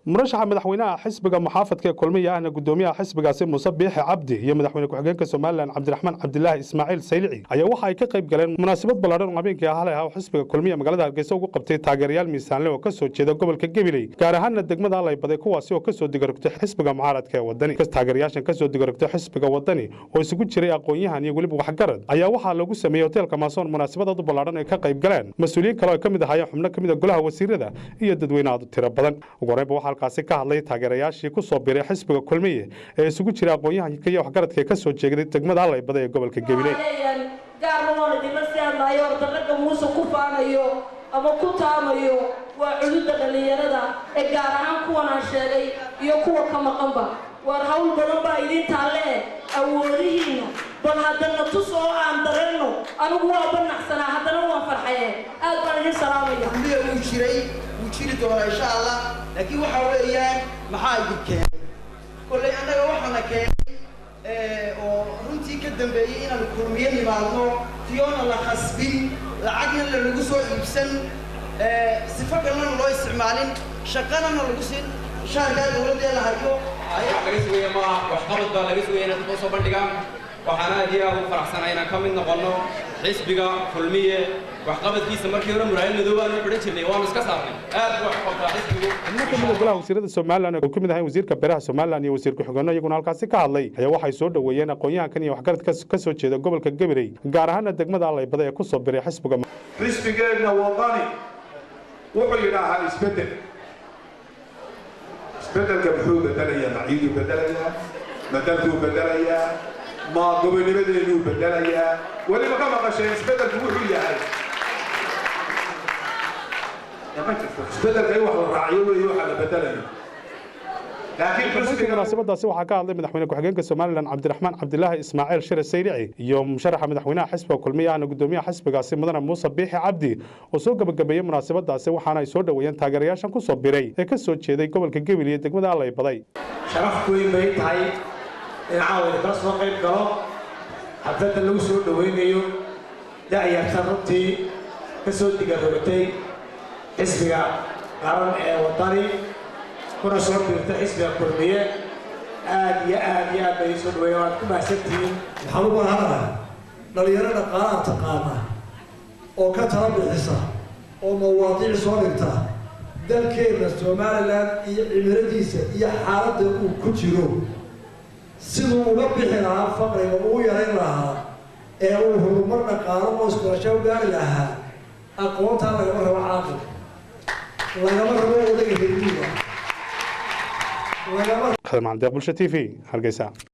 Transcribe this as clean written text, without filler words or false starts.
Murashaxa madaxweynaha xisbiga muxaafadka ee Kulmiya, ahna gudoomiyaha xisbigaasi, Muuse Biixi Cabdi, iyo madaxweyne ku-xigeenka Somaliland Cabdiraxmaan Cabdilaahi Ismaaciil Saylici ayaa waxa ay ka qayb galeen munaasabad ballaadhan oo habeenkii halay ah oo xisbiga Kulmiya magaalada Hargeysa ugu qabtay taageerayaal miisaanle oo kasoo jeeda gobolka Gabiley, gaar ahaana degmada Allaybaday, kuwaasi oo kasoo digarogtay xisbiga mucaaradka ee Wadani. Taageerayaashan kasoo digarogtay xisbiga Wadani oo isugu jiray aqoon-yahan iyo weliba waxgarad ayaa waxaa lagu sameeyey hoteelka Maasoon munaasabad aad u ballaadhan ay ka qayb galeen mas-uuliyiin kale oo ay ka mid ahaayeen xubno ka mid a golaha wasiirada iyo dadweyne aad u tiro badan. Ugu horreynba waxaa halkaasi ka hadlay taageerayaashii ku soo biray xisbiga Kulmiye ee isugu jira aqoon-yahanka iyo waxgaradka ee kasoo jeeday degmada Allaybada ee gobolka Gabiley. Gaarna waan idinla sii hadlaayo. Horta ragga Muuse ku faanayo ama ku taamayo waa cududa dhallinyarada ee gaar ahaan kuwan aan sheegay iyo kuwa ka maqanba. Waar hawl badan baa idiin taalle eh, awoodihiinna bal haddana tus oo aan dareenno. Anigu waa banaxsanaa, haddana waan farxaye. Aad baan idin salaamaya. Kulmiya wuu jiray, wuu jiri doonaa, insha Allah. Laakiin waxa weeyaan, maxaa idin keenay? Kollay annaga waxaana keenay oo runtii ka dambeeyey inaanu Kulmiye nimaadno, tiyoona la khasbin, lacagna lanagu soo iibsan, sifo kalena loo isticmaalin, shaqanana lagu siin shaarkaa dowladdee la hayo. Wax laga sugaya maaha, waxqabad baa laga sugaya inay dadka usoo bandhigaan. Waxaan aad iyo aad ugu faraxsanahay inaan ka mid noqonno xisbiga Kulmiye. Waxqabadkiisa markii hore muraayad madow baanu xidhan jirnay, waanu iska saarnay. Aad buu wax u qabtaa xisbigu. Xubno ka mid a golaha wasiirada Somaliland oo ka mid ahayn wasiirka beeraha Somaliland iyo wasiir ku-xigeenno iyaguna halkaasi ka hadlay ayaa waxay soo dhoweeyeen aqoon-yahankan iyo waxgaradka ka soo jeeda gobolka Gabiley, gaar ahaana degmada Allaybada, ee ku soo biray xisbiga. Xisbigeenna Wadani wuxuu yidhaahaa isbeddel. Isbeddelka muxuu bedelayaa? Ma ciiduu bedelayaa? Ma dalkuu bedelayaa? Ma gobonimadeenuu bedelayaa? Weliba ka maqasheen isbeddelku wuxuu yahay? Ma jirto. Isbeddelka in wax la raaciyo weeye waxa la bedelayo, laakiin xisbiga Munaasabadaasi waxaa ka hadlay madaxweyne ku-xigeenka Somaliland Cabdiraxmaan Cabdilaahi Ismaaciil Shire Saylici iyo musharaxa madaxweynaha xisbiga Kulmiye, ahna gudoomiyaha xisbigaasi, mudane Muuse Biixi Cabdi, oo soo gabagabeeyey munaasabadaasi. Waxaana ay soo dhoweeyeen taageerayaashan ku soo biray ee ka soo jeeday gobolka Gabil iyo degmada Allaybaday. Sharaf weyn bay tahay in caawa kala soo qayb galo xafladda lagu soo dhoweynayo da'yarta runtii ka soo digarogatay xisbiga qaran ee Wadani kuna soo biirtay xisbiga Kulmiye. Aad iyo aad iyo aad bay soo dhaweeya, waad ku mahadsantihiin. Waxaan u baahanahay dhalinyaro dhaqaalaha taqaana oo ka tala bixisa oo mawaadiic soo dhigta dalkeenna Somaliland iyo cimiladiisa iyo xaaladda uu ku jiro, siduu uga bixi lahaa faqriga, ugu yarayn lahaa ee uu horumar dhaqaalo oo iskulasho u gaari lahaa. Aqoontaa lagama rabo caaqil, lagama rabo odayga reermiyiga, lagama Khadar Macalin Deeq, Bulsha TV, Hargeysa.